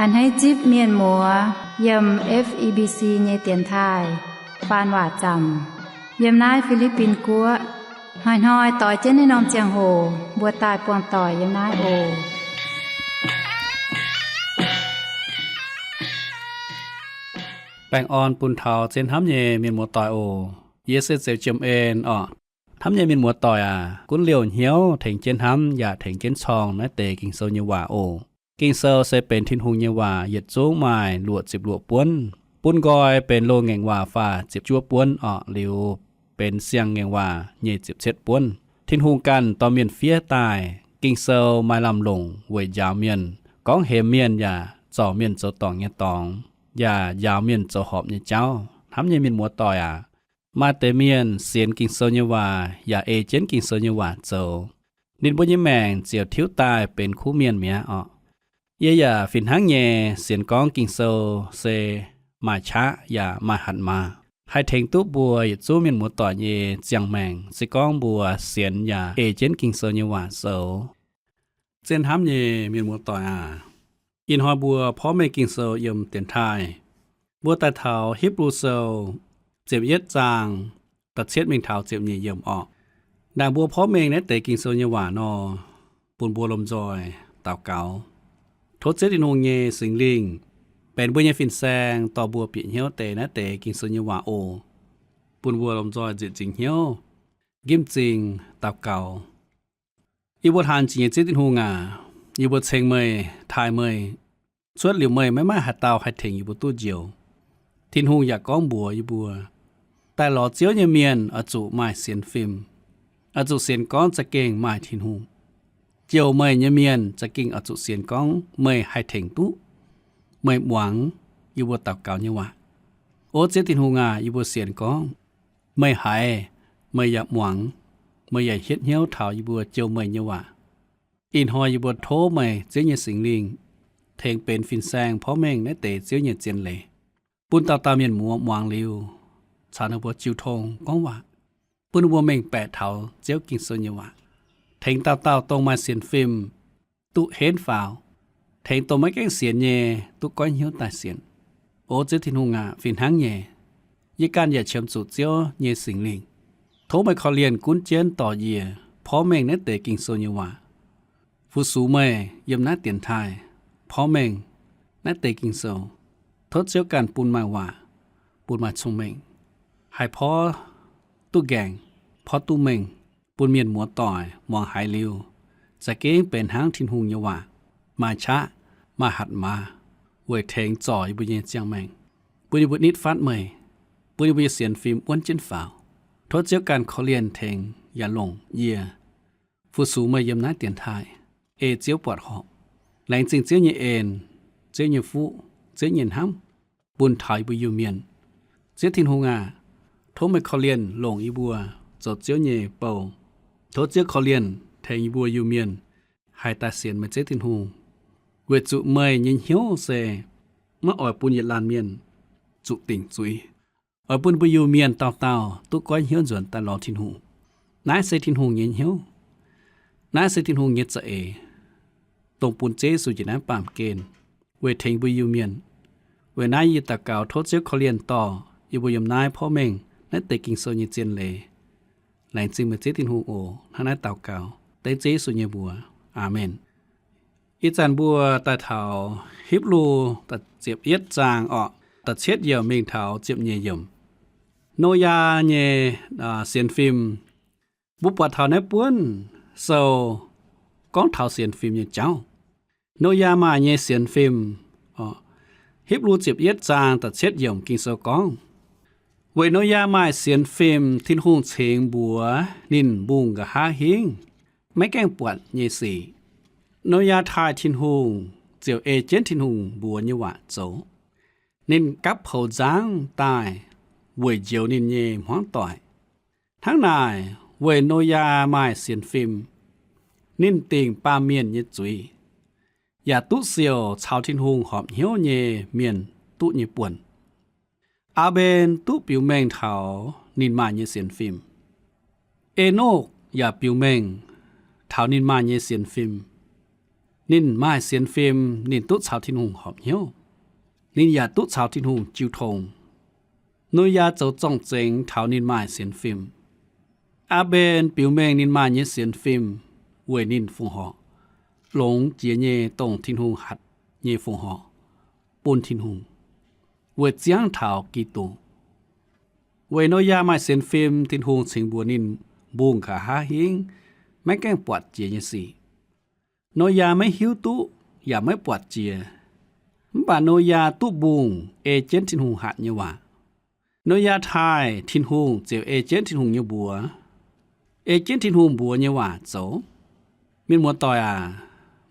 A'hneiv zipv mienh muoz yiem F E B C nyei dienx taaih faan waac zaamc yiem naaiv Fi^li^bin Guoqv. Hnoi-hnoi doix jienv naaiv norm ziangh hoc mbuo daaih buangh doic yiem naaiv oc. Baengh orn bun taux zien hnamv nyei mienh muoz-doic oc. Yie se Zeux Jiem En orqc. Hnamv nyei mienh muoz-doic aac, gunv liouh hnyouv tengx jienv hnamv yaac tengx jienv corng naaiv deix Ging-Sou nyei waac oc. Ging-Sou se benx Tin-Hungh nyei waac, yietc zungv maaih luoqc ziepc luoqc buonv. Bun nqoi benx loz-ngaengc waac faah ziepc juov buonv orqc, liuz benx siang-ngaengc waac nyei ziepc cietv buonv. Tin-Hungh ganh dorh mienh fiev daaih. Ging-Sou maaih lamh longc weic njaaux mienh, gorngv hemx mienh yaac zorc mienh zoux dorngc nyei dorngx, yaac njaaux mienh zoux horpc nyei jauv. Hnamv nyei mienh muoz-doic aac, maaih deix mienh sienx Ging-Sou nyei waac yaac ei jienv Ging-Sou nyei waac zoux, ninh mbuo nyei maengc ziouc tiuv daaih benx kuv mienh mi'aqv orqc. Yie yaac fih hnangv nyei sienx gorngv Ging-Sou se maaih qaqv yaac maaih hatc maaz, haih tengx duqv mbuo yietc zungv mienh muoz-doic nyei ziangh maengc, se gorngv mbuo sienx yaac ei jienv Ging-Sou nyei waac zoux. Zien hnamv nyei mienh muoz-doic aac, ih hnoi mbuo porv mengh Ging-Sou yiem dienx taaih, mbuo daaih taux Hipv^lu Sou ziepc yietv zaang da'cietv mingh taux ziepc nyeic yiemc orqc. Ndaangc mbuo porv mengh naaiv deix Ging-Sou nyei waac nor, bun mbuo lomh nzoih daux gaux, tov Ziouv Tin-Hungh nyei Singx Lingh benx mbuo nyei fin-saeng dorh mbuo bieqc hnyouv deix naaiv deix Ging-Sou nyei waac oc. Bun mbuo lomh nzoih nzieqc nzingc hnyouv, nqimv m'zing daux gaux. Yie mbuo hlang jiex nyei Ziouv Tin-Hungh aac, yie mbuo ceng meih, taaih meih, cuotv liuz meih maiv maaih haaix dauh haih tengx yie mbuo duqv njoux. Tin-Hungh yaac gorngv mbuox yie mbuo, daaih lorz Ziouv nyei mienh oix zuqc maaih sienx fim, oix zuqc sienx gorngv za'gengh maaih Tin-Hungh. Jouh meih nyei mienh za'gengh oix zuqc sienx gorngv meih haih tengx duqv, meih muangx yie mbuo daux gaux nyei waac. O Ziouv Tin-Hungh aac, yie mbuo sienx gorngv meih haiz, meih yaac muangx, meih yaac hietv hnyouv taux yie mbuo jouh meih nyei waac. Ih hnoi yie mbuo tov meih Ziouv nyei Singx Lingh tengx benx fin-saeng porv mengh naaiv deix Ziouv nyei zien leiz, bun dauh dauh mienh muoz muangx liuz caux ninh mbuo jiu tong gorngv waac, bun ninh mbuo mengh baeqc taux Ziouv Ging-Sou nyei waac, tengx dauh dauh dongh maaih sienx fim duqv henv faaux, tengx dongh maiv gaengh sienx nyei duqv goiv hnyouv daaih sienx. O Ziouv Tin-Hungh aac, fih hnangv nyei, yie ganh yaac qiemx zuqc Ziouv nyei Singx Lingh. Tov meih korv-lienh gunv jienv dorh yie porv mengh naaiv deix Ging-Sou nyei waac. Fu-sux meih yiem naaiv dienx taaih porv mengh naaiv deix Ging-Sou. Tov Ziouv ganh bun maaih waac, bun maaih cong-mengh, haih porv duqv nqaengc, porv duqv mengh, bun mienh muoz-doic muangx haiz liuz, za'gengh benx hnangv Tin-Hungh nyei waac, maaih qaqv, maaih hatc maaz, weic tengx zorc yie mbuo nyei ziangh maengc, bun yie mbuo nitv fatv meih, bun yie mbuo nyei sienx fim wuonv jienv faaux. Tov Ziouv ganh korv-lienh tengx yaac longc yie fu-sux meih yiem naaiv dienx taaih, ei Ziouv buatc horpc. Laengz zingh Ziouv nyei en, Ziouv nyei fuqv, Ziouv nyei hnamv bun taux yie mbuo Iu-Mienh. Ziouv Tin-Hungh aac, tov meih korv-lienh longc yie mbuo zoux Ziouv nyei bou. Tov Ziouv korv-lienh tengx yie mbuo Iu-Mienh haih daaih sienx meih Ziouv Tin-Hungh, weic zuqc meih nyei hnyouv se maiv oix bun yietc laanh mienh zuqc dingc zuiz. Oix bun mbuo Iu-Mienh dauh dauh duqv goiv hnyouv nzuonx daaih lorz Tin-Hungh. Naaiv se Tin-Hungh nyei hnyouv. Naaiv se Tin-Hungh nyei za'eix, dongh bun Ziouv Yesu njiec naaiv baamh gen weic tengx mbuo Iu-Mienh. Weic naaiv yie daux gaux tov Ziouv korv-lienh dorh yie mbuo yiem naaiv porv mengh naaiv deix Ging-Sou nyei zien leiz. Laengz zingh meih Ziouv Tin-Hungh oc. Hnangv naaiv daux gaux dengv Ziouv Yesu nyei mbuox. Aamen. Ih zanc mbuo daaih taux Hipv^lu da'ziepc yietv zaang orqc, da'cietv yiemc mingh taux ziepc nyeic yiemc. Noyaa nyei sienx fim. Mbuo buatc taux naaiv buonv sou gorngv taux sienx fim nyei jauv. Noyaa maaih nyei sienx fim. Hipv^lu ziepc yietv zaang da'cietv yiemc Ging-Sou gorngv, weic Noyaa maaih sienx fim, Tin-Hungh cingx mbuox ninh mbungh nqa'haav hingv maiv gaengh buatc nyei sic. Noyaa taaih Tin-Hungh ziouc ei jienv Tin-Hungh mbuox nyei waac zoux. Ninh gapv poux nzangv daaih weic njoux ninh nyei hmuangv doic. Hnangv naaic, weic Noyaa maaih sienx fim, ninh dingc baamh mienh nyei zuiz, yaac duqv siouc caux Tin-Hungh horpc hnyouv nyei mienh duqv nyei buonc. Aa^mben duqv biux mengh taux ninh maaih nyei sienx fim. Enokv yaac biux mengh taux ninh maaih nyei sienx fim. Ninh maaih sienx fim, ninh duqv caux Tin-Hungh horpc hnyouv. Ninh yaac duqv caux Tin-Hungh jiu tong. Noyaa zoux zorng-zengx taux ninh maaih sienx fim. Aa^mben biux mengh ninh maaih nyei sienx fim weic ninh fongc horc, longx jiex nyei dongh Tin-Hungh hatc nyei fongc horc bun Tin-Hungh, weic ziangv taux Giduc. Weic Noyaa maaih sienx fim, Tin-Hungh cingx mbuox ninh mbungh nqa'haav hingv maiv gaengh buatc jiex nyei sic. Noyaa maiv hiuv duqv yaac maiv buatc jiex. Mv baac Noyaa duqv mbungh ei jienv Tin-Hungh hatc nyei waac. Noyaa taaih Tin-Hungh ziouc ei jienv Tin-Hungh nyei mbuox, ei jienv Tin-Hungh mbuox nyei waac zoux. Mienh muoz-doic aac,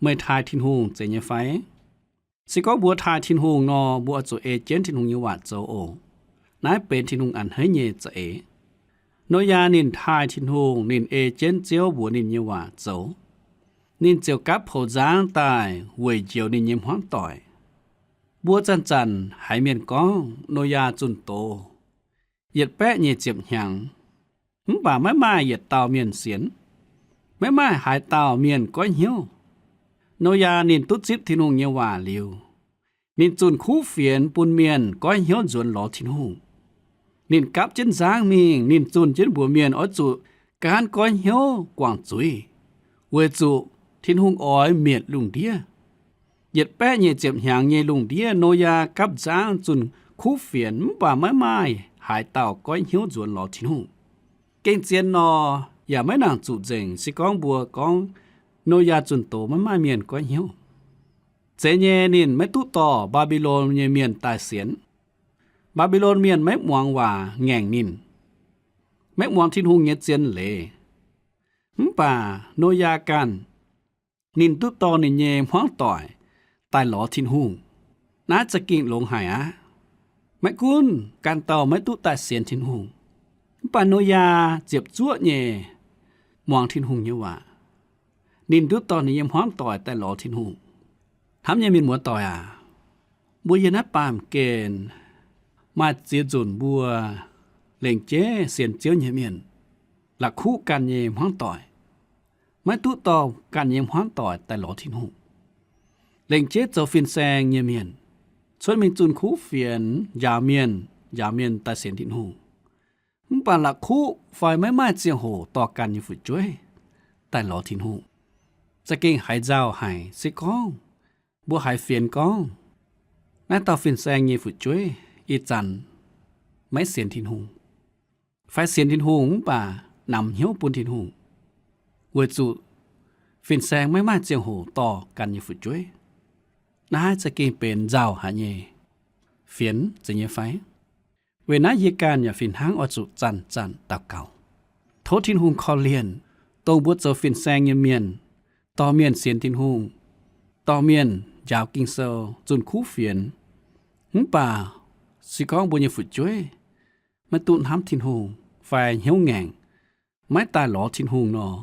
meih taaih Tin-Hungh zeiz nyei fai? Se gorngv mbuo taaih Tin-Hungh nor, mbuo oix zuqc ei jienv Tin-Hungh nyei waac zoux oc. Naaiv benx Tin-Hungh a'hneiv nyei za'eix. Noyaa ninh taaih Tin-Hungh, ninh ei jienv Ziouv mbuox ninh nyei waac zoux. Ninh ziouc gapv poux nzangv daaih weic njoux ninh nyei hmuangv doic. Mbuo zanc-zanc haiz mienh gorngv Noyaa zunh doz yietc baeqv nyic ziepc hnyangx, mv baac maiv maaih yietc dauh mienh sienx, maiv maaih haaix dauh mienh goiv hnyouv. Noyaa ninh duqv zipv Tin-Hungh nyei waac liuz, ninh zunh kuv fienx bun mienh goiv hnyouv nzuonx lorz Tin-Hungh. Ninh gapv jienv nzangv mingh, ninh zunh jienv mbuox mienh oix zuqc gaanv goiv hnyouv guangc zuiz, weic zuqc Tin-Hungh oix mietc lungh ndiev. Yietc baeqv nyic ziepc hnyangx nyei lungh ndiev, Noyaa gapv nzangv zunh kuv fienx, mv baac maiv maaih haaix dauh goiv hnyouv nzuonx lorz Tin-Hungh. Gengh zien nor, yaac maiv nangc zuqc nzengc. Se gorngv mbuo gorngv Noyaa zunh doz maiv maaih mienh goiv hnyouv, zeiz nyei ninh maiv duqv dorh Mbaa^mbi^lon nyei mienh daaih sienx. Mbaa^mbi^lon mienh maiv muangx waac ngaengc ninh, maiv muangx Tin-Hungh nyei zien leiz. Mv baac Noyaa ganh, ninh duqv dorh ninh nyei hmuangv doic daaih lorz Tin-Hungh. Naaiv za'gengh longx haic aqv. Maiv gunv ganh dauh maiv duqv daaih sienx Tin-Hungh, mv baac Noyaa ziepc zuoqv nyei muangx Tin-Hungh nyei waac. Ninh duqv dorh ninh nyei hmuangv doic daaih lorz Tin-Hungh. Hnamv nyei mienh muoz-doic aac, mbuo yiem naaiv baamh gen maaih ziex nzunc mbuo lengc jeiv sienx Ziouv nyei mienh, la'kuqv ganh nyei hmuangv doic, maiv duqv dorh ganh nyei hmuangv doic daaih lorz Tin-Hungh. Lengc jeiv zoux fin-saeng nyei mienh, cuotv mingh zunh kuv fienx, njaaux mienh, njaaux mienh daaih sienx Tin-Hungh. Mv baac la'kuqv fai maiv maaih ziangh hoc dorh ganh nyei fu'jueiv daaih lorz Tin-Hungh. Za'gengh haiz nzauh haic. Se gorngv mbuo haiz fienx gorngv naaiv dauh fin-saeng nyei fu'jueiv ih zanc maiv sienx Tin-Hungh, fai sienx Tin-Hungh mv baac namx hnyouv bun Tin-Hungh, weic zuqc fin-saeng maiv maaih ziangh hoc dorh ganh nyei fu'jueiv, naaiv za'gengh benx nzauh haic nyei fienx, zeiz nyei fai? Weic naaiv yie ganh yaac fih hnangv oix zuqc zanc-zanc daux gaux, tov Tin-Hungh korv-lienh dongh mbuo zoux fin-saeng nyei mienh, dorh mienh sienx Tin-Hungh, dorh mienh njaaux Ging-Sou, zunh kuv fienx, mv baac se gorngv mbuo nyei fu'jueiv maiv duqv hnamv Tin-Hungh fai hnyouv ngaengc, maiv daaih lorz Tin-Hungh nor,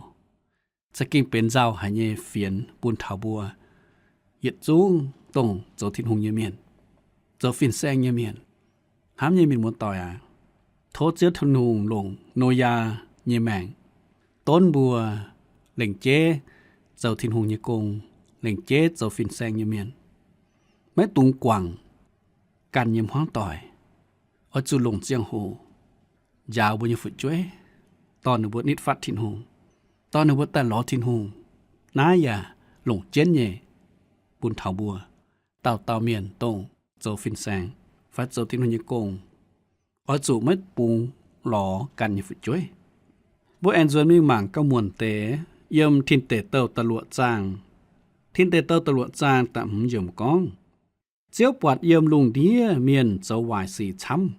za'gengh benx nzauh haic nyei fienx bun taux mbuo yietc zungv dongh zoux Tin-Hungh nyei mienh, zoux fin-saeng nyei mienh. Hnamv nyei mienh muoz-doic aac, tov Ziouv Tin-Hungh longc Noyaa nyei maengc donv mbuo lengc jeiv zoux Tin-Hungh nyei gong, lengc jeiv zoux fin-saeng nyei mienh, maiv dungx guangc ganh nyei hmuangv doic. Oix zuqc longc ziangh hoc njaaux mbuo nyei fu'jueiv, dorh ninh mbuo nitv fatv Tin-Hungh, dorh ninh mbuo daaih lorz Tin-Hungh. Naaiv yaac longc jienv nyei bun taux mbuo dauh dauh mienh dongh zoux fin-saeng fai zoux Tin-Hungh nyei gong, oix zuqc maiv bungx lorz ganh nyei fu'jueiv. Mbuo aengx nzuonx mingh mangc gauh muonc deix yiem Tin Deic Douh da'luoqc zaang. Tin Deic Douh da'luoqc zaang da'hmz yiemc gorngv, Ziouv buatc yiem lungh ndiev mienh zoux waaic sic camv,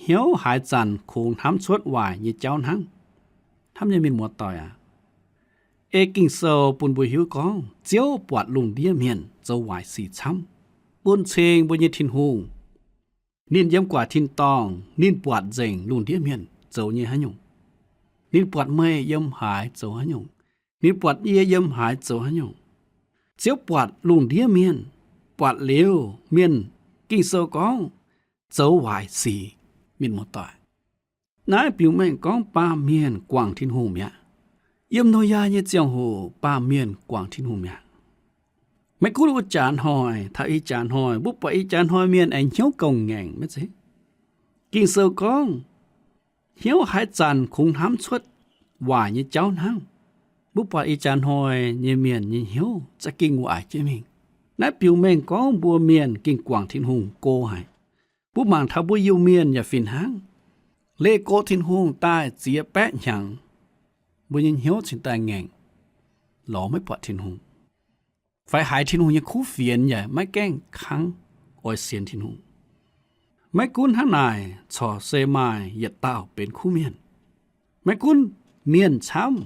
hnyouv haaix zanc kungx hnamv cuotv waaic nyei jauv hnangv. Hnamv nyei mienh muoz-doic aac, ei Ging-Sou bun mbuo hiuv gorngv Ziouv buatc lungh ndiev mienh zoux waaic sic camv, bun cing mbuo nyei Tin-Hungh. Ninh yiem guaax tin-dorngh, ninh buatc nzengc lungh ndiev mienh zoux nyei haaix nyungc. Ninh buatc meih yiem haaix zoux haaix nyungc. Ninh buatc yie yiem haaix zoux haaix nyungc. Ziouv buatc lungh ndiev mienh, buatc liuz mienh, Ging-Sou gorngv zoux waaic sic. Mienh muoz-doic, naaiv biux mengh gorngv baamh mienh guangc Tin-Hungh mi'aqv. Yiem Noyaa nyei ziangh hoc baamh mienh guangc Tin-Hungh mi'aqv. Maiv gunv wuov jaax hnoi, taux ih jaax hnoi, mbuo buatc ih jaax hnoi mienh aengx hnyouv gauh ngaengc maiv zeiz. Ging-Sou gorngv, hnyouv haaix zanc kungx hnamv cuotv waaic nyei jauv hnangv. Mbuo buatc ih jaax hnoi nyei mienh nyei hnyouv za'gengh waaic jienv mingh. Naaiv biux mengh gorngv mbuo mienh ging guangc Tin-Hungh go haic. Mbuo mangc taux mbuo Iu-Mienh yaac fih hnangv. Leih go Tin-Hungh daaih ziex baeqv hnyangx, mbuo nyei hnyouv cingx daaih ngaengc, lorz maiv buatc Tin-Hungh, fai haiz Tin-Hungh nyei kuv fienx yaac maiv gaengh kangv oix sienx Tin-Hungh. Maiv gunv hnangv naaic, corc se maaih yietc dauh benx kuv mienh. Maiv gunv mienh camv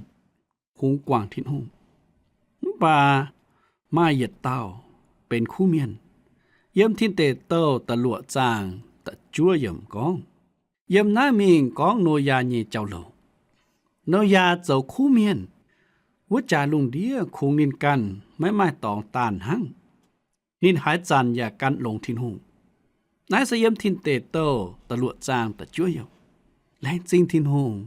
kungx guangc Tin-Hungh, mv baac maaih yietc dauh benx kuv mienh. Yiem Tin Deic Douh da'luoqc zaang da'juov yiemc gorngv, yiem naaiv mingh gorngv Noyaa nyei jauv-louc. Noyaa zoux kuv mienh. Wuov jaax lungh ndiev kungx ninh ganh maiv maaih dorngx daanh hnangv. Ninh haaix zanc yaac gan longx Tin-Hungh. Naaiv se yiem Tin Deic Douh da'luoqc zaang da'juov yiemc. Laengz zingh Tin-Hungh,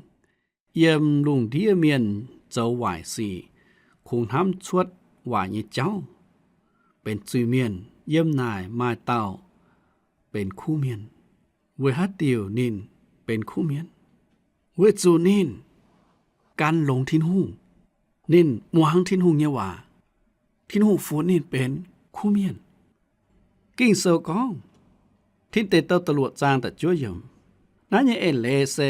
yiem lungh ndiev mienh zoux waaic sic, kungx hnamv cuotv waaic nyei jauv, benx zuiz-mienh, yiem naaic maaih dauh benx kuv mienh. Weic haaix diuc ninh benx kuv mienh? Weic zuqc ninh gan longx Tin-Hungh. Ninh muangx Tin-Hungh nyei waac. Tin-Hungh funx ninh benx kuv mienh. Ging-Sou gorngv, Tin Deic Douh da'luoqc zaang da'juov yiemc, naaiv nyei eix leiz se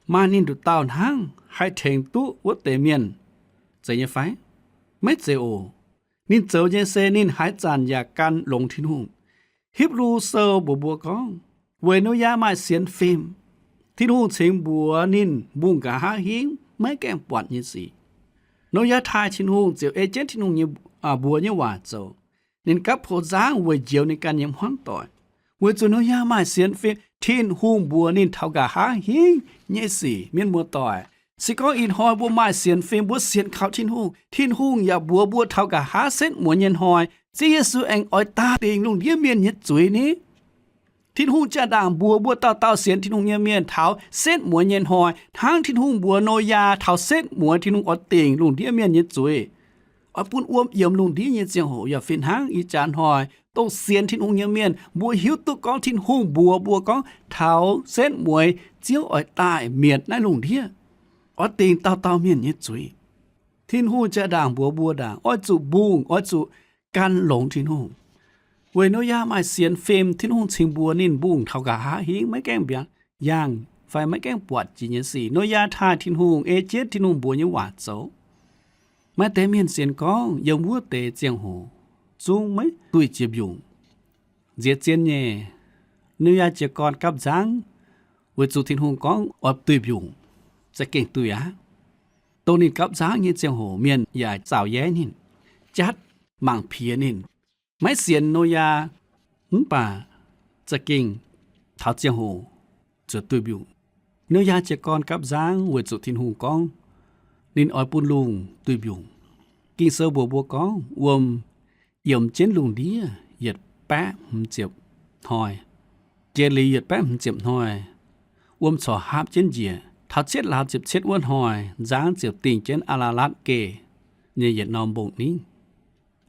maaih ninh nduqc dauh hnangv haih tengx duqv wuov deix mienh, zeiz nyei fai? Maiv zeiz oc. Ninh zoux nyei se ninh haaix zanc yaac gan longx Tin-Hungh. Hipv^lu Sou mbuox mbuo gorngv, weic Noyaa maaih sienx fim, Tin-Hungh cingx mbuox ninh mbungh nqa'haav hingv maiv gaengh buatc nyei sic. Noyaa taaih Tin-Hungh ziouc ei jienv Tin-Hungh nyei, mbuox nyei waac zoux. Ninh gapv poux nzangv weic njoux ninh ganh nyei hmuangv doic. Weic zuqc Noyaa maaih sienx fim, Tin-Hungh mbuox ninh taux nqa'haav hingv nyei sic. Mienh muoz-doic, se gorngv ih hnoi mbuo maaih sienx fim, mbuo sienx kaux Tin-Hungh, Tin-Hungh yaac mbuox mbuo taux nqa'haav setv mueiz nyei hnoi, Ziouv Yesu aengx oix daaih dingc lungh ndiev mienh nyei zuiz ni. Tin-Hungh jaa-ndaangc mbuox mbuo dauh dauh sienx Tin-Hungh nyei mienh taux setv mueiz nyei hnoi, hnangv Tin-Hungh mbuox Noyaa taux setv mueiz Tin-Hungh oix dingc lungh ndiev mienh nyei zuiz, oix bun wuom yiemx lungh ndiev nyei ziangh hoc. Yaac fih hnangv ih jaax hnoi, dongh sienx Tin-Hungh nyei mienh, mbuo hiuv duqv gorngv Tin-Hungh mbuox mbuo gorngv taux setv mueiz Ziouv oix daaih mietc naaiv lungh ndiev, oix dingc dauh dauh mienh nyei zuiz. Tin-Hungh jaa-ndaangc mbuox mbuo ndaangc oix zuqc mbungh, oix zuqc gan longx Tin-Hungh. Weic Noyaa maaih sienx fim, Tin-Hungh cingx mbuox ninh mbungh taux nqa'haav hingv maiv gaengh mbiaangx yangh fai maiv gaengh buatc jiex nyei sic. Noyaa taaih Tin-Hungh, ei jienv Tin-Hungh mbuox nyei waac zoux. Maaih deix mienh sienx gorngv yiem wuov deix ziangh hoc zungv maiv duih jiex mbiungc. Nziex zien nyei, Noyaa jiez gorn gapv nzangv weic zuqc Tin-Hungh gorngv oix duih mbiungc, za'gengh duih aqv. Dongh ninh gapv nzangv nyei ziangh hoc mienh yaac zaaux yaiv ninh, jatv mangc piex ninh, maiv sienx Noyaa, mv baac za'gengh taux ziangh hoc ziouc duih mbiungc. Noyaa jiez gorn gapv nzangv weic zuqc Tin-Hungh gorngv ninh oix bun lungh duih mbiungc. Ging-Sou mbuox mbuo gorngv wuom yiemx jienv lungh ndiev yietc baeqv hmz ziepc hnoi. Jiex liuz yietc baeqv hmz ziepc hnoi, wuom corc haapv jienv njiec. Taux cietv lauz ziepc cietv wuov hnoi, nzangv ziouc dingh jienv Aa^laa^latv Geh nyei yietc norm mbong-ningv.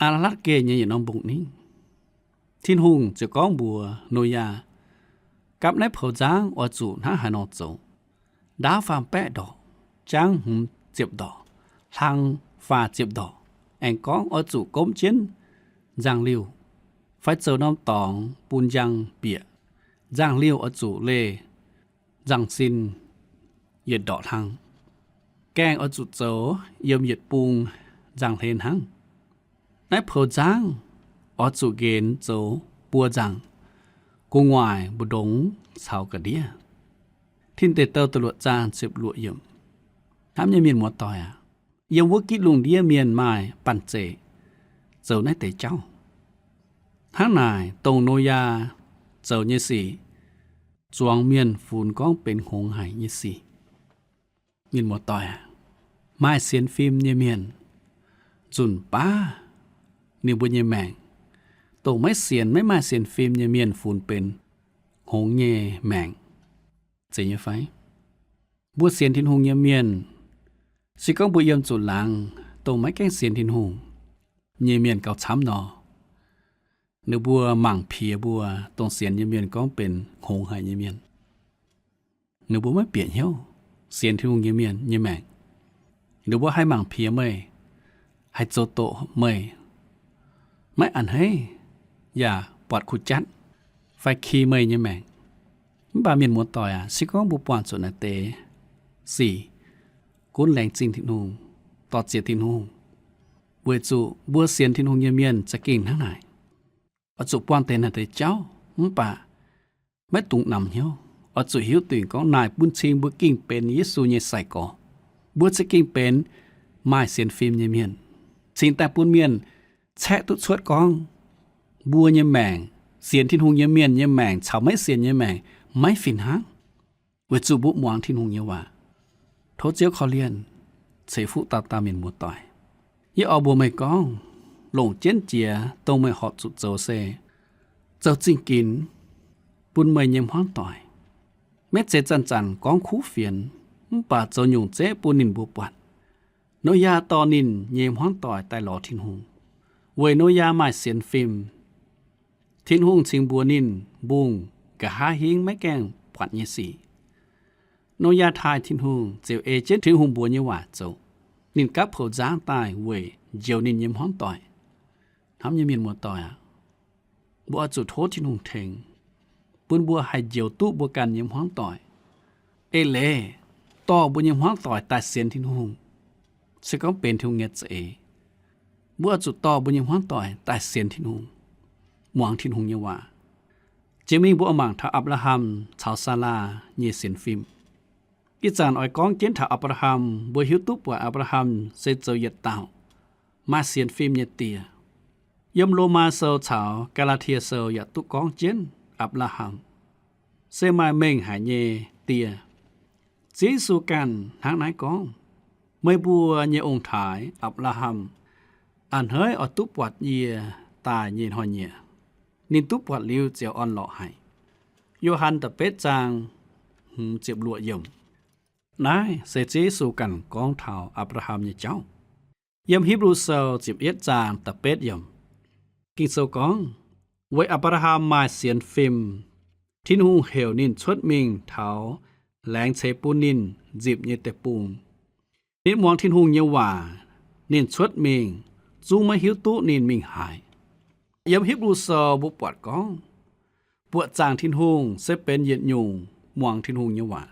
Aa^laa^latv Geh nyei yietc norm mbong-ningv. Tin-Hungh ziouc gorngv mbuox Noyaa, gapv naaiv poux nzangv oix zuqc hnangv haaix nor zoux. Ndaauv faam-baeqv ndorqc, jangv hmz ziepc ndorqc, hlang faah ziepc ndorqc. Aengx gorngv oix zuqc gomv jienv nzangv-liuh, fai zoux norm dorngx bun njang bieqc. Nzangv-liuh oix zuqc leih nzangv-sin yietc ndorqc hlang. Gaengh oix zuqc zoux yiem yietc bung nzangv-hlen hnangv. Naaiv poux nzangv oix zuqc nqenx zoux buo nzangc, gu'nguaaic mbu'ndongx caux ga'ndiev. Tin Deic Douh da'luoqc zaang ziepc luoqc yiemc. Hnamv nyei mienh muoz-doic aac, yiem wuov gitv lungh ndiev mienh maaih banh zeic zoux naaiv deix jauv. Hnangv naaic, dongh Noyaa zoux nyei sic zuangx mienh funx gorngv benx hngongx haic nyei sic. Mienh muoz-doic aac, maaih sienx fim nyei mienh nzunc baav ninh mbuo nyei maengc, dongh maiv sienx, maiv maaih sienx fim nyei mienh funx benx hngongx nyei maengc. Zeiz nyei fai? Mbuo sienx Tin-Hungh nyei mienh, se gorngv mbuo yiem zuqc laangz dongh maiv gaengh sienx Tin-Hungh, nyei mienh gauh camv nor, ninh mbuo mangc piex mbuo dongh sienx nyei mienh gorngv benx hngongx haic nyei mienh. Ninh mbuo maiv bieqc hnyouv sienx Tin-Hungh nyei mienh nyei maengc. Ninh mbuo haih mangc piex meih, haih zoux doqc meih, maiv a'hneiv yaac buatc kuh jatv fai ki meih nyei maengc. Mv baac mienh muoz-doic aac, se gorngv mbuo buangh zuqc naaiv deix sic, gunv laengz zingh Tin-Hungh, dor-ziec Tin-Hungh, weic zuqc mbuo sienx Tin-Hungh nyei mienh za'gengh hnangv naaic. Oix zuqc buangh deix naaiv deix jauv mv baac maiv dungx namx hnyouv. Oix zuqc hiuv duqv gorngv naaic bun cing mbuo gengh benx Yesu nyei sai-gorx. Mbuo za'gengh benx maaih sienx fim nyei mienh, cingx daaih bun mienh caeqv duqv cuotv gorngv mbuo nyei maengc, sienx Tin-Hungh nyei mienh nyei maengc caux maiv sienx nyei maengc maiv fih hnangv, weic zuqc mbuo muangx Tin-Hungh nyei waac. Tov Ziouv korv-lienh ceix fuqv dauh dauh mienh muoz-doic. Yie oix mbuox meih gorngv, longc jienv jiex dongh meih horpc zuqc zoux se zoux zingh ginx bun meih nyei hmuangv doic. Maiv zeiz zanc-zanc gorngv kuv fienx, mv baac zoux nyungc zeiv bun ninh mbuo buatc. Noyaa dorh ninh nyei hmuangv doic daaih lorz Tin-Hungh, weic Noyaa maaih sienx fim. Tin-Hungh cingx mbuox ninh mbungh nqa'haav hingv maiv gaengh buatc nyei sic. Noyaa taaih Tin-Hungh ziouc ei jienv Tin-Hungh mbuox nyei waac zoux. Ninh gapv poux nzangv daaih weic njoux ninh nyei hmuangv doic. Hnamv nyei mienh muoz-doic aac, mbuo oix zuqc tov Tin-Hungh tengx, bun mbuo haih njoux duqv mbuo ganh nyei hmuangv doic. Eix leiz, dorh mbuo nyei hmuangv doic daaih sienx Tin-Hungh. Se gorngv benx Tin-Hungh nyei za'eix, mbuo oix zuqc dorh mbuo nyei hmuangv doic daaih sienx Tin-Hungh, muangx Tin-Hungh nyei waac. Jiex mingh mbuo oix mangc taux Apc^laa^ham caux Saalaa nyei sienx fim. Ih zanc oix gorngv jienv taux Apc^laa^ham, mbuo hiuv duqv buatc Apc^laa^ham se zoux yietc dauh maaih sienx fim nyei die. Yiem Lomaa Sou caux Gaa^laa^tie Sou yaac duqv gorngv jienv Apc^laa^ham se maaih mengh haic nyei die. Ziouv Yesu ganh hnangv naaiv gorngv, meih mbuo nyei ong-taaix Apc^laa^ham a'hneiv oix duqv buatc yie daaih nyei hnoi-nyieqc. Ninh duqv buatc liuz ziouc orn-lorqc haic. Yo^han da'betv zaang hmz ziepc luoqc yiemc. Naaiv se Ziouv Yesu ganh gorngv taux Apc^laa^ham nyei jauv. Yiem Hipv^lu Sou ziepc yietv zaang da'betv yiemc, Ging-Sou gorngv, weic Apc^laa^ham maaih sienx fim, Tin-Hungh heuc ninh cuotv mingh taux laengz ceix bun ninh nzipc nyei deic-bung. Ninh muangx Tin-Hungh nyei waac, ninh cuotv mingh, zungv maiv hiuv duqv ninh mingh haaix. Yiem Hipv^lu Sou mbuo buatc gorngv, buoqc zaangc Tin-Hungh se benx yietc nyungc muangx Tin-Hungh nyei waac,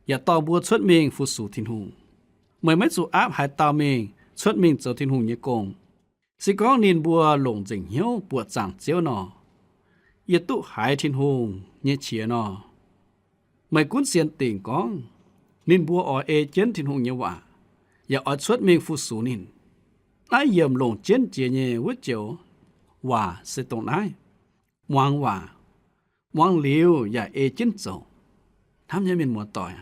yaac dorh mbuo cuotv mingh fu-sux Tin-Hungh. Meih maiv zuqc aapv haaix dauh mingh cuotv mingh zoux Tin-Hungh nyei gong. Se gorngv ninh mbuo longc nzengc hnyouv buoqc zaangc Ziouv nor, yie duqv haiz Tin-Hungh nyei qiex nor, meih gunv sienx dingc gorngv ninh mbuo oix ei jienv Tin-Hungh nyei waac, yaac oix cuotv mingh fu-sux ninh. Naaiv yiemc longc jienv jiex nyei wuov joux waac se dongh naaiv: muangx waac, muangx liuz yaac ei jienv zoux. Hnamv nyei mienh muoz-doic,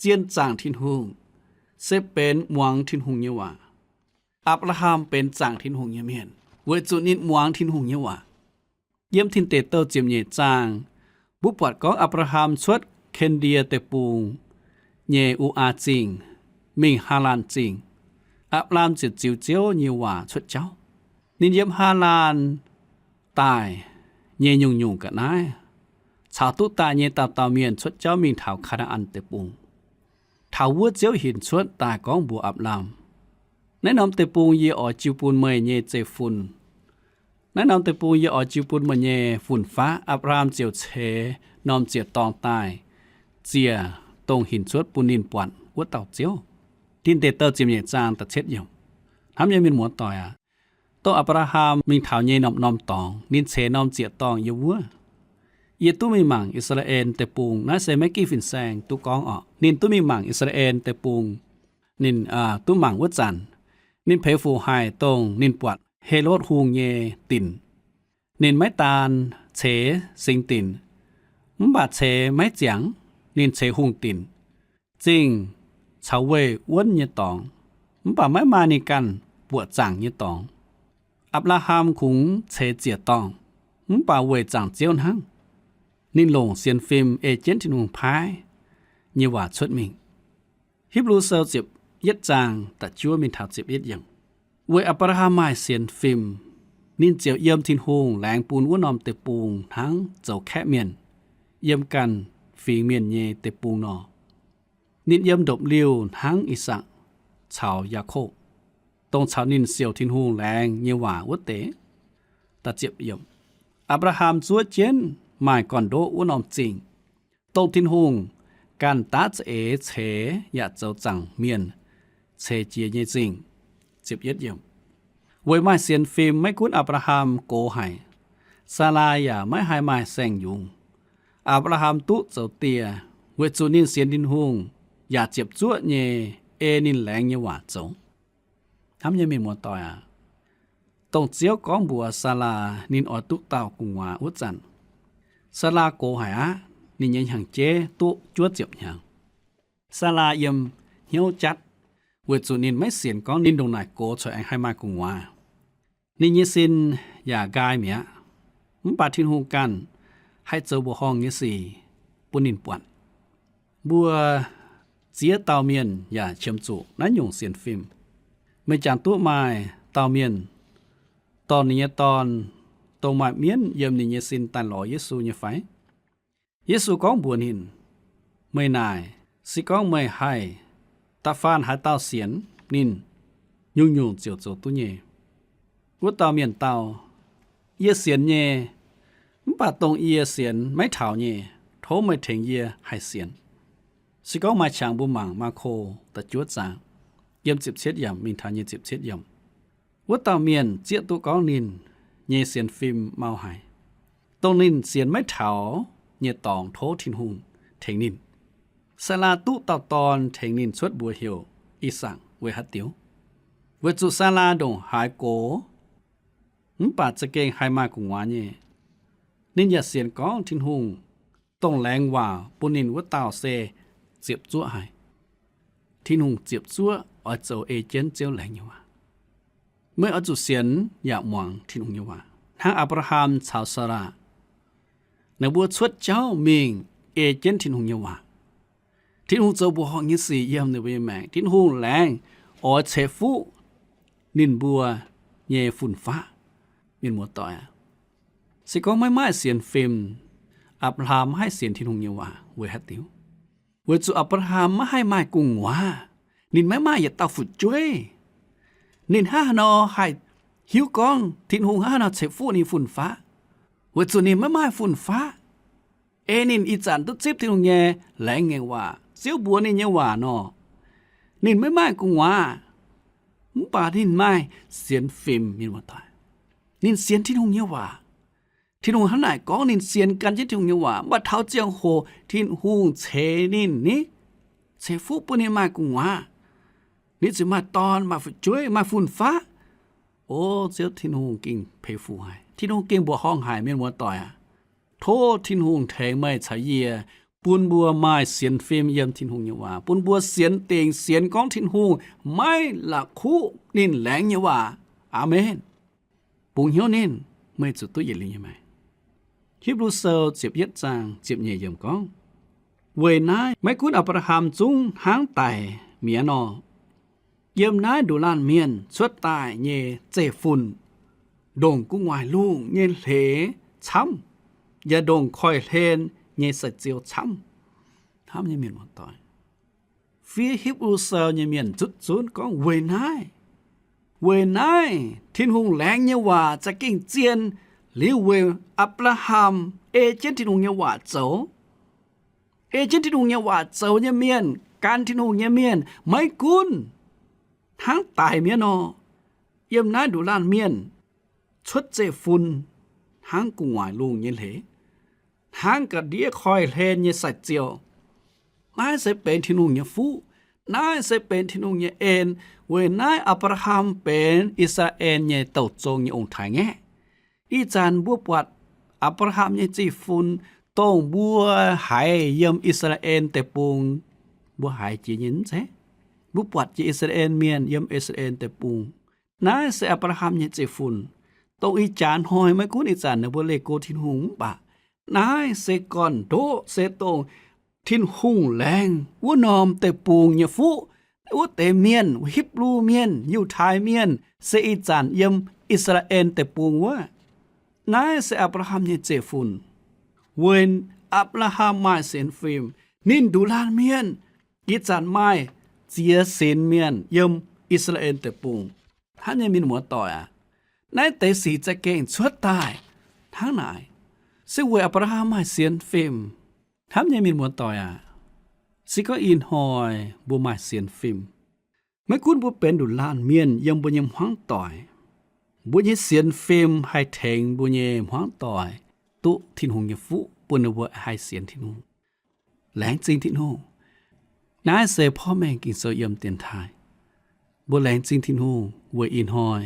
zien zaangc Tin-Hungh se benx muangx Tin-Hungh nyei waac. Apc^laa^ham benx zaangc Tin-Hungh nyei mienh weic zuqc ninh muangx Tin-Hungh nyei waac. Yiem Tin Deic Douh ziepc nyeic zaang, mbuo buatc gorngv Apc^laa^ham cuotv Ken^ndie Deic-Bung nyei U^aa Zingh mingh Haalaan Zingh. Apc^laa^ham ziouc ziux Ziouv nyei waac cuotv jauv. Ninh yiem Haalaan daaih nyei nyungc-nyungc ga'naaiv caux duqv daaih nyei dauh dauh mienh cuotv jauv mingh taux Kaa^naa^an Deic-Bung. Taux wuov Ziouv hinc cuotv daaih gorngv mbuox Apc^laa^ham, naaiv norm deic-bung yie oix jiu bun meih nyei zeiv-fun. Naaiv norm deic-bung yie oix jiu bun meih nyei fun-faqv. Apc^laa^ham ziouc ceix norm ziec-dorngh daaih ziec dongh hinc cuotv bun ninh buatc wuov dauh Ziouv. Tin Deic Douh ziepc nyeic zaang da'cietv yiemc. Hnamv nyei mienh muoz-doic aac, dongh Apc^laa^ham mingh taux nyei norm-norm dorngx, ninh ceix norm ziec-dorngh yiem wuov. Yie duqv mingh mangc I^saa^laa^en Deic-Bung. Naaiv se maiv gitv fin-saeng duqv gorngv orqc. Ninh duqv mingh mangc I^saa^laa^en Deic-Bung. Ninh duqv mangc wuov zanc, ninh peix fuc haic dongh ninh buatc Helotv Hungh nyei dinc. Ninh maiv daan ceix singx dinc, mv baac ceix maiv ziangx, ninh ceix hungh dinc, zingh caux weih wuonv nyei dorngx, mv baac maiv maaih ninh ganh buoqc zaangc nyei dorngx. Apc^laa^ham kungx ceix ziec-dorngh, mv baac weic zaangc Ziouv hnangv. Ninh longc sienx fim ei jienv Tin-Hungh paaiv nyei waac cuotv mingh. Hipv^lu Sou ziepc yietv zaang da'juov mingh taux ziepc yietv yiemc. Weic Apc^laa^ham maaih sienx fim, ninh ziouc yiem Tin-Hungh laengz bun wuov norm deic-bung hnangv zoux kaeqv mienh yiem ganh fingx mienh nyei deic-bung nor. Ninh yiem ndopv-liuh hnangv I^sakc caux Yaakopv, dongh caux ninh siouc Tin-Hungh laengz nyei waac wuov deix. Apc^laa^ham zuov jienv maaih gorn-ndoqv wuov norm zingh, dongh Tin-Hungh ganh daav za'eix ceix yaac zoux zaangc mienh ceix jiez nyei zingh. Weic maaih sienx fim, maiv gunv Apc^laa^ham gox haic, Saalaa yaac maiv haih maaih saeng-yungz. Apc^laa^ham duqv zoux dieh weic zuqc ninh sienx Tin-Hungh yaac ziepc zuoqv nyei ei ninh laengz nyei waac zoux. Hnamv nyei mienh muoz-doic aac, dongh Ziouv gorngv mbuox Saalaa ninh oix duqv dauh gu'nguaaz wuov zanc, Saalaa gox haic aqv. Ninh nyei hnyangx-jeiv duqv juov ziepc hnyangx. Saalaa yiem hnyouv jatv, weic zuqc ninh maiv sienx gorngv ninh ndongc naaic gox corc aengx haih maaih gu'nguaaz. Ninh nyei sin yaac nqaai mi'aqv. Mv baac Tin-Hungh ganh haih zoux mbuoqc horngh nyei sic bun ninh buatc. Mbuo ziex dauh mienh yaac qiemx zuqc naaiv nyungc sienx fim. Meih jangx duqv maaih dauh mienh dorh ninh nyei dorn, dongh maaih mienv yiem ninh nyei sin, daaih lorz Yesu nyei fai? Yesu gorngv mbuox ninh, Meih naaic, se gorngv meih haih da'faanh haaix dauh sienx ninh, nyungc-nyungc ziouc zoux duqv nyei. Wuov dauh mienh dau, Yie sienx nyei, mv baac dongh yie sienx maiv taux nyei, tov meih tengx yie haih sienx. Se gorngv maaih qangx mbuo mangc Maako da'juov zaang, yiem ziepc cietv yiemc mingh taux nyei ziepc cietv yiemc. Wuov dauh mienh zieqv duqv gorngv ninh nyei sienx fim mau haic. Dongh ninh sienx maiv taux nyei dorngx tov Tin-Hungh tengx ninh. Saalaa duqv dauh dorn tengx ninh cuotv mbuox heuc I^sakc weic haaix diuc? Weic zuqc Saalaa ndongc haaix gox mv baac za'gengh haih maaih gu'nguaaz nyei. Ninh yaac sienx gorngv Tin-Hungh dongh laengz waac bun ninh wuov dauh se ziepc zuoqv haic. Tin-Hungh ziepc zuoqv oix zoux ei jienv Ziouv laengz nyei waac. Meih oix zuqc sienx yaac muangx Tin-Hungh nyei waac hnangv Apc^laa^ham caux Saalaa. Ninh mbuo cuotv jauv mingh ei jienv Tin-Hungh nyei waac. Tin-Hungh zoux mbuoqc horngh nyei sic yiem ninh mbuo nyei maengc. Tin-Hungh laengz oix ceix fuqv ninh mbuo nyei fun-faqv. Mienh muoz-doic aac, se gorngv maiv maaih sienx fim, Apc^laa^ham maiv haih sienx Tin-Hungh nyei waac. Weic haaix diuc? Weic zuqc Apc^laa^ham maiv haih maaih gu'nguaaz. Ninh maiv maaih yietc dauh fu'jueiv. Ninh hnangv haaix nor haih hiuv gorngv Tin-Hungh hnangv haaix nor ceix fuqv ninh fun-faqv? Weic zuqc ninh maiv maaih fun-faqv. Ei ninh ih zanc duqv zipv Tin-Hungh nyei laengz nyei waac, Ziouv mbuox ninh nyei waac nor, ninh maiv maaih gu'nguaaz. Mv baac ninh maaih sienx fim, mienh muoz-doic. Ninh sienx Tin-Hungh nyei waac. Tin-Hungh hnangv naaic gorngv ninh sienx gan jienv Tin-Hungh nyei waac, mv baac taux ziangh hoc Tin-Hungh ceix ninh ni, ceix fuqv bun ninh maaih gu'nguaaz. Ninh ziouc maaih dorn, maaih fu'jueiv, maaih fun-faqv. O, Ziouv Tin-Hungh gengh peix fuc haic. Tin-Hungh gengh mbuoqc horngh haic, mienh muoz-doic aac. Tov Tin-Hungh tengx meih caux yie, bun mbuo maaih sienx fim yiem Tin-Hungh nyei waac, bun mbuo sienx dingc sienx gorngv Tin-Hungh maiv la'kuqv ninh laengz nyei waac. Aamen. Bungx hnyouv ninh, meih zuqc duqv yietc liuz nyei maengc. Hipv^lu Sou ziepc yietv zaang ziepc nyeic yiemc gorngv, Weic naaiv maiv gunv Apc^laa^ham zungv hnangv daic mi'aqv nor, yiem naaiv nduqc laanh mienh cuotv daaih nyei zeiv-fun ndongc gu'nguaaic lungh nyei hleix camv, yaac ndongc koiv-hlen nyei sai-ziou camv. Hnamv nyei mienh muoz-doic, fiev Hipv^lu Sou nyei mienh zutv zunv gorngv weic naaiv, weic naaiv Tin-Hungh laengz nyei waac za'gengh zien liuz weic Apc^laa^ham ei jienv Tin-Hungh nyei waac zoux. Ei jienv Tin-Hungh nyei waac zoux nyei mienh, gan Tin-Hungh nyei mienh, maiv gunv hnangv daic mi'aqv nor, yiem naaiv nduqc laanh mienh cuotv zeiv-fun hnangv gu'nguaaic lungh nyei hleix, hnangv ga'ndiev koiv-hlen nyei sai-ziou. Naaiv se benx Tin-Hungh nyei fuqv. Naaiv se benx Tin-Hungh nyei en. Weic naaiv Apc^laa^ham benx I^saa^laa^en nyei douh zong nyei ong-taaix-ngaeqv. Ih zanc mbuo buatc Apc^laa^ham nyei zeiv-fun, dongh mbuo haiz yiem I^saa^laa^en Deic-Bung, mbuo haiz jiex nyei mv zeiz? Mbuo buatc jiex I^saa^laa^en Mienh yiem I^saa^laa^en Deic-Bung. Naaiv se Apc^laa^ham nyei zeiv-fun, dongh ih jaax hnoi maiv gunv ih zanc ninh mbuo leih go Tin-Hungh mv baac, naaiv se gorn-ndoqv, se dongh Tin-Hungh laengz wuov norm deic-bung nyei fuqv, Wuov deix mienh, Hipv^lu Mienh, Yiutai Mienh, se ih zanc yiem I^saa^laa^en Deic-Bung wuov. Naaiv se Apc^laa^ham nyei zeiv-fun. Weic Apc^laa^ham maaih sienx fim, ninh nduqc laanh mienh ih zanc maaih ziex sinx mienh yiem I^saa^laa^en Deic-Bung. Hnamv nyei mienh muoz-doic aac, naaiv deix sic za'gengh cuotv daaih hnangv naaic, se weic Apc^laa^ham maaih sienx fim. Hnamv nyei mienh muoz-doic aac, se gorngv ih hnoi mbuo maaih sienx fim, maiv gunv mbuo benx nduqc laanh mienh yiem mbuo nyei hmuangv doic, mbuo nyei sienx fim haih tengx mbuo nyei hmuangv doic duqv Tin-Hungh nyei fuqv bun ninh mbuo haih sienx Tin-Hungh, laengz zingh Tin-Hungh. Naaiv se porv mengh Ging-Sou yiem dienx taaih. Mbuo laengz zingh Tin-Hungh weic ih hnoi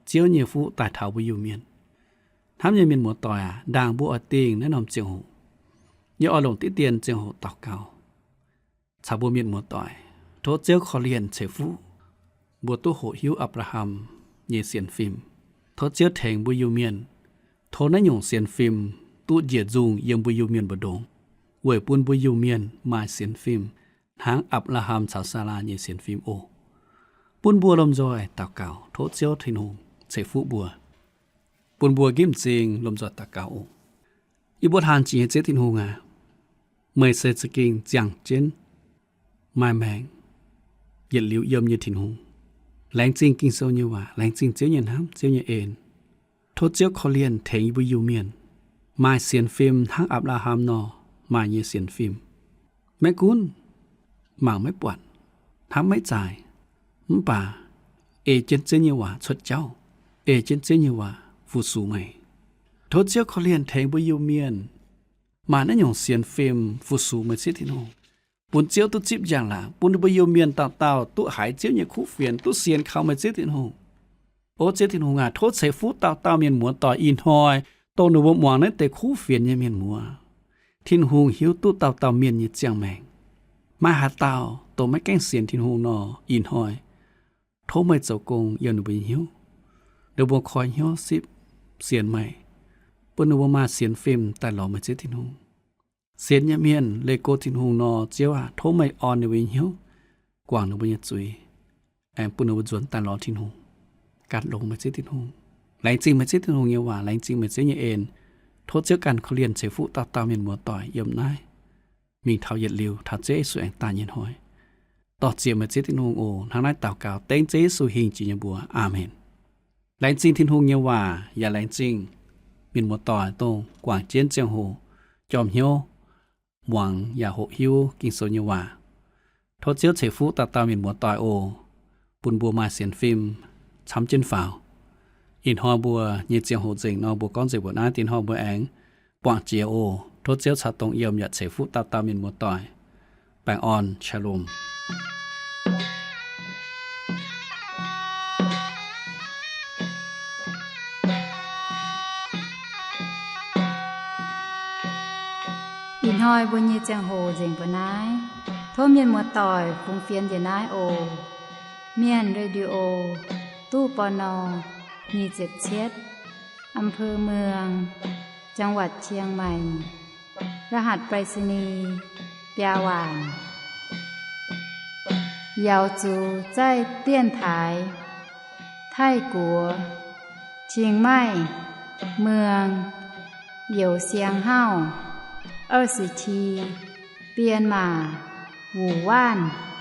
Ziouv nyei fuqv daaih taux mbuo Iu-Mienh. Hnamv nyei mienh muoz-doic aac, ndaangc mbuo oix dingh naaiv norm ziangh hoc, yie oix longc diqv dien ziangh hoc daux gaux caux mbuo mienh muoz-doic, tov Ziouv korv-lienh ceix fuqv mbuo duqv hoqc hiuv Apc^laa^ham nyei sienx fim. Tov Ziouv tengx mbuo Iu-Mienh, tov naaiv nyungc sienx fim duqv njiec nzungh yiem mbuo Iu-Mienh mbu'ndongx, weic bun mbuo Iu-Mienh maaih sienx fim hnangv Apc^laa^ham caux Saalaa nyei sienx fim oc. Bun mbuo lomh nzoih daux gaux, tov Ziouv Tin-Hungh ceix fuqv mbuo. Bun mbuo nqemh m'zing lomh nzoih daux gaux oc. Yie mbuo hlang jiex nyei Ziouv Tin-Hungh aac, meih se za'gengh ziangh jienv, maaih maengc, yietc liuz yiem nyei Tin-Hungh. Laengz zingh Ging-Sou nyei waac, laengz zingh Ziouv nyei hnamv, Ziouv nyei en. Tov Ziouv korv-lienh tengx yie mbuo Iu-Mienh maaih sienx fim hnangv Apc^laa^ham nor maaih nyei sienx fim. Maiv gunv mangc maiv buatc, hnamv maiv zaaix, mv baac ei jienv Ziouv nyei waac cuotv jauv, ei jienv Ziouv nyei waac fu-sux meih. Tov Ziouv korv-lienh tengx mbuo Iu-Mienh maaih naaiv nyungc sienx fim fu-sux meih Ziouv Tin-Hungh, bun Ziouv duqv zipv njang-laangc, bun ninh mbuo Iu-Mienh dauh dauh duqv haiz Ziouv nyei kuv fienx, duqv sienx kaux meih Ziouv Tin-Hungh. O Ziouv Tin-Hungh aac, tov ceix fuqv dauh dauh mienh muoz-doic ih hnoi dongh ninh mbuo muangx naaiv deix kuv fienx nyei mienh muoz, Tin-Hungh hiuv duqv dauh dauh mienh nyei ziangh maengc. Maaih haaix dauh dongh maiv gaengh sienx Tin-Hungh nor, ih hnoi tov meih zoux gong yiem ninh mbuo nyei hnyouv, ninh mbuo koi hnyouv sipv sienx meih, bun ninh mbuo maaih sienx fim daaih lorz meih Ziouv Tin-Hungh. Sienx nyei mienh leih go Tin-Hungh nor, Ziouv aac, tov meih orn ninh mbuo nyei hnyouv, guangc ninh mbuo nyei zuiz, aengx bun ninh mbuo nzuonx daaih lorz Tin-Hungh, gan longx meih Ziouv Tin-Hungh. Laengz zingh meih Ziouv Tin-Hungh nyei waac, laengz zingh meih Ziouv nyei en. Tov Ziouv ganh korv-lienh ceix fuqv dauh dauh mienh muoz-doic yiem naaiv mingh taux yietc liuz taux Ziouv Yesu aengx daaih nyei hnoi. Dorh ziec meih Ziouv Tin-Hungh oc. Hnangv naaiv daux gaux dengv Ziouv Yesu hingh jiex nyei mbuox. Aamen. Laengz zingh Tin-Hungh nyei waac yaac laengz zingh mienh muoz-doic dongh guangc jienv ziangh hoc jorm hnyouv muangx yaac hoqc hiuv Ging-Sou nyei waac. Tov Ziouv ceix fuqv dauh dauh mienh muoz-doic oc, bun mbuo maaih sienx fim camv jienv faaux. Ih hnoi mbuo nyei ziangh hoc nzengc nor, mbuo gorngv nzengc mbuoqc naaiv. Diex hnoi mbuo aengx buangh jiex oc. Tov Ziouv caux dongh yiem yaac ceix fuqv dauh dauh mienh muoz-doic. Baengh orn, Shalom. Ih hnoi mbuo nyei ziangh hoc nzengc mbuoqc naaiv. Tov mienh muoz-doic fungx fienx njiec naaiv oc. Mienh Radio, ตู้ ปณ. nyic ziepc cietv, อำเภอเมือง จังหวัดเชียงใหม่ รหัสไปรษณีย์ biaa waanc. 瑶族在电台 Taiv-Guoqv, 清迈 เมือง Youh Siang Hauv, 二十七, Bienh Maac, Wuh Waanv.